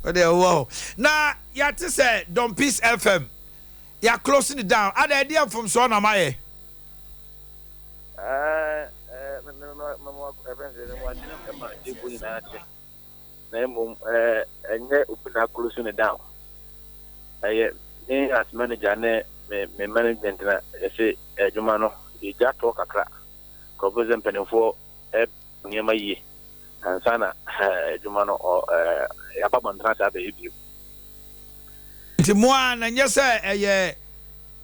Wode ɛwɔ hɔ na yɛate sɛ Don Peace FM yɛ close it down. Ada ɛdeɛ mfomsoɔ na mayɛ? Ɛɛ ɛɛ ɛfɛn sɛ mɛmɔ akyerɛ ɛma ɛfo nyinaa kyɛ, na mmom ɛnyɛ obi na close ne down. Ɛyɛ me as manager ne me management na yɛsɛ adwuma no yɛgya tɔ kakra kɔpɛ sɛ mpanimfoɔ ɛ nneɛma yie ansa na adwuma no ɔ yɛaba bɔntena saa bɛyɛ bio. Nti mo a na nyɛ sɛ ɛyɛ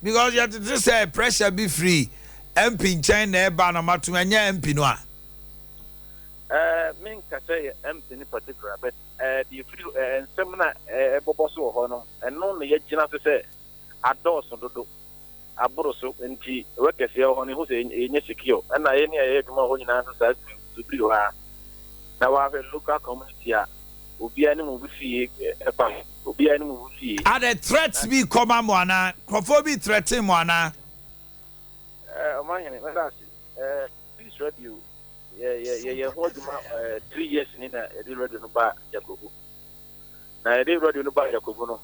because yɛtete sɛ pressure bi firi MP nkyɛn na ɛba na matom, ɛnyɛ MP no a? Menka sɛ yɛ MP ne particular, but deɛ firi nsɛm na ɛbɔbɔ so wɔ hɔ no, ɛno na yɛgyina so sɛ adɔɔso dodo, aboro so, nti workers wɔ hɔ no ehu sɛ ɛnyɛ secure. Ɛna yɛne a yɛyɛ adwuma wɔ hɔ nyinaa nso saa subiri hɔ a na wahwɛ local community a obiara ne mu bi fie ɛfa obiara ne mu bi fie. Are threats bi kɔma mo anaa nkurɔfoɔ bi threaten mo anaa? Ɔmahene, mɛda ase. Peace Radio, yɛ yɛ yɛ ho adwuma 3 years ni na yɛde radio no ba Jakobu. Na yɛde radio no ba Jakobu no,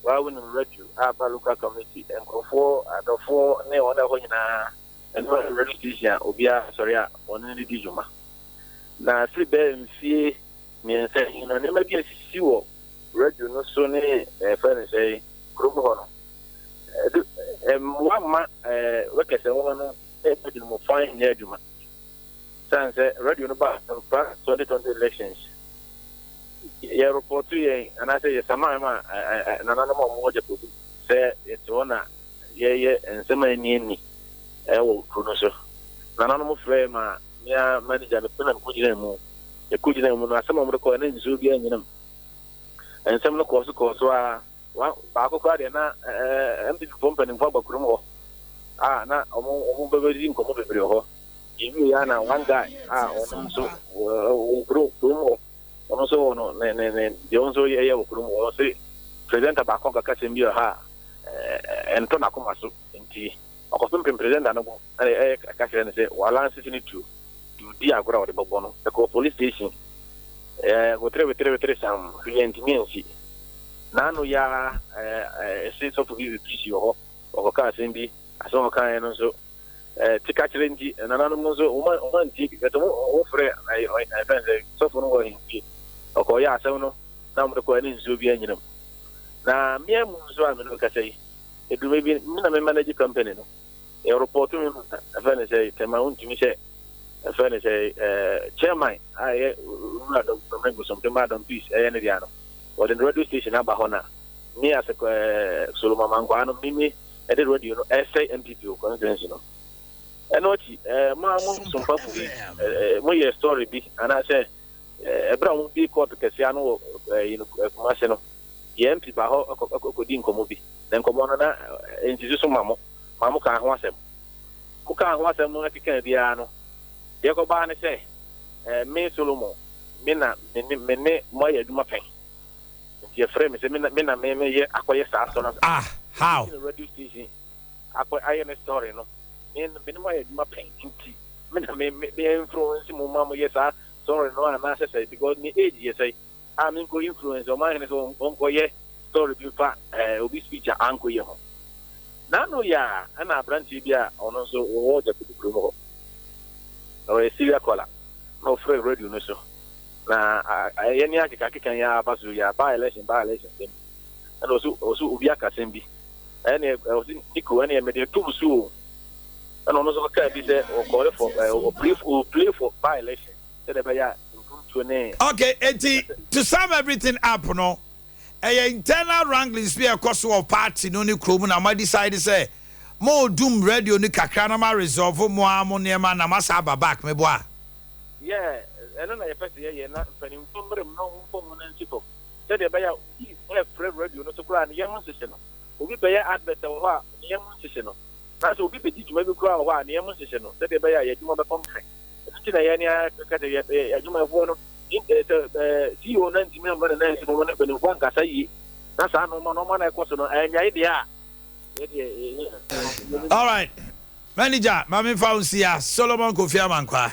waa wonim radio a ba local community, nkurɔfoɔ adɔfoɔ ne wɔn a ɛhɔ nyinaa, ɛno radio station a obiara sɔre a wɔne no di dwuma. Na firi bɛɛ mfie 3 yi no, nneɛma bi asisi wɔ radio no so ne ɛfɛ no sɛ kurom hɔ no ɛdu mmoa ma workers ɛwɔ hɔ no ɛbɛ mu fan nyɛ adwuma. San sɛ radio no ba mfa 2020 elections, yɛ report yɛn anaasɛ yɛ saman ma nananom a wɔwɔ Jakobu sɛ yɛte hɔ na yɛyɛ nsɛm a ɛni ani ɛwɔ kuro no so. Nananom frɛ ma mea manager no pɛ na mekɔgyina mu. Yɛkɔgyina mu no, asɛm a wɔde kɔɔ na nsuo bi anyinam. Nsɛm no kɔɔ so kɔɔ so a baako koraa deɛ, na NPP foɔ mpanimfoɔ aba kurom hɔ a na ɔmo bɛbɛdi nkɔmmɔ bebree wɔ hɔ. Yɛwie yɛ na one guy a ɔno nso wɔ kurom hɔ, ɔno nso wɔ no ne ne ne deɛ ɔno nso yɛ wɔ kurom hɔ, ɔse presenter baako akaka sɛm bi wɔ ha a ɛntɔ n'akoma so, nti ɔkɔpempem presenter no bo ɛna ɛyɛ ka kyerɛ no sɛ wala nsisi ne tuo de odi agorɔ a ɔde bɛbɔ no. Ɛkɔ police station, wetere wetere wetere sam, hwee ntumi ansi. N'ano ya ɛɛ ɛse sɔfo bi bɛpirisi wɔ hɔ, ɔkɔka asɛm bi, asɛm a ɔkaeɛ no nso tika kyerɛ, nti nananom nso wɔn antie bi bɛtɛ wɔn frɛ ɛɛ ɛfɛn sɛ sɔfo no wɔ ahemfie, ɔkɔyɛ asɛm no na wɔde kɔ ɛne nsuo bi anyinam. Na mmea mu nso a mene kasa yi, eduruma bi me na me manage company no, yɛ report mi ma ɛfɛn ne sɛ Tɛma wontumi sɛ ɛfɛn ne sɛ chairman a ɛyɛ Wura Dɔm Bosompem Adɔm Peace, ɛyɛ ne deɛ no, wɔde ne radio station aba hɔ na me as Solomon Mankwaa no, mimi ɛde radio no ɛsɛ NPP wɔ constituency no. Ɛno akyi mo a mo sompafo yi ɛɛ mo yɛ story bi anaasɛ ɛberɛ a wɔn bi court kɛseɛ ano wɔ Kumase no, yɛ MP ba hɔ ɛkɔdi nkɔmɔ bi, na nkɔmɔ no na nti so ma mo kaa ho asɛm, mo kaa ho asɛm no ɛkeka biara no, deɛ kɔbaa ne sɛ me Solomon, me na me ne mo ayɛ adwuma pɛn, nti yɛfrɛ me sɛ me na me meyɛ akɔyɛ saa sɔ no. Ah, how? Radio station akɔ ayɛ ne story no, me ne mo ayɛ adwuma pɛn, nti me na me influence mo ma mo yɛ saa story no, anaasɛ sɛ because me age yɛ sɛ a me nkɔ influence ɔmo ahene sɛ ɔnkɔyɛ story bi fa obi speech a ankɔ yɛ ho. N'ano yɛ a, ɛna aberanteɛ bi a ɔno nso wɔwɔ Jakobi kurom hɔ na ɔyɛ serial caller na ɔfrɛ radio no so na ɛyɛ ne akekakeka yɛ aba so yɛ by election, by election sɛm, ɛna ɔso obi aka asɛm bi, ɛne ɔsi Nico, ɛne ɛmɛde tum so o, ɛna ɔno nso kaa bi sɛ ɔkɔre for ɔplay for by election sɛdeɛ ɛbɛyɛ a mpuntuo ne. Okay, eti to sum everything up no, ɛyɛ internal wranglings bi a ɛkɔ so wɔ party no ne kurom na mo decide sɛ mo dum radio no kakra na mo resolve mo a mo nneɛma na mo asa aba back, me boa? Yɛ ɛno na yɛpɛ sɛ yɛyɛ na mpanimfoɔ mmerɛ mu na ɔmo mu no nsi fam sɛdeɛ ɛbɛyɛ a obi ɛfrɛ radio no so koraa ne yɛn ho nhyehyɛ no, obi bɛyɛ advert wɔ hɔ a ne yɛn ho nhyehyɛ no, na sɛ obi bɛdi dwuma bi koraa wɔ hɔ a ne yɛn ho nhyehyɛ no, sɛdeɛ ɛbɛyɛ a yɛ adwuma bɛkɔ nkran. Ɛno nti na yɛn ne aka sɛ yɛ adwumayɛfoɔ no sɛ CEO no ntumi amma ne nan si fam ne mpanimfoɔ ankasa yie na saa nneɛma na ɛkɔ so no ɛnyae deɛ a yɛdeɛ. All right, manager, maame fa wo nsia, Solomon Kofi Amankwa.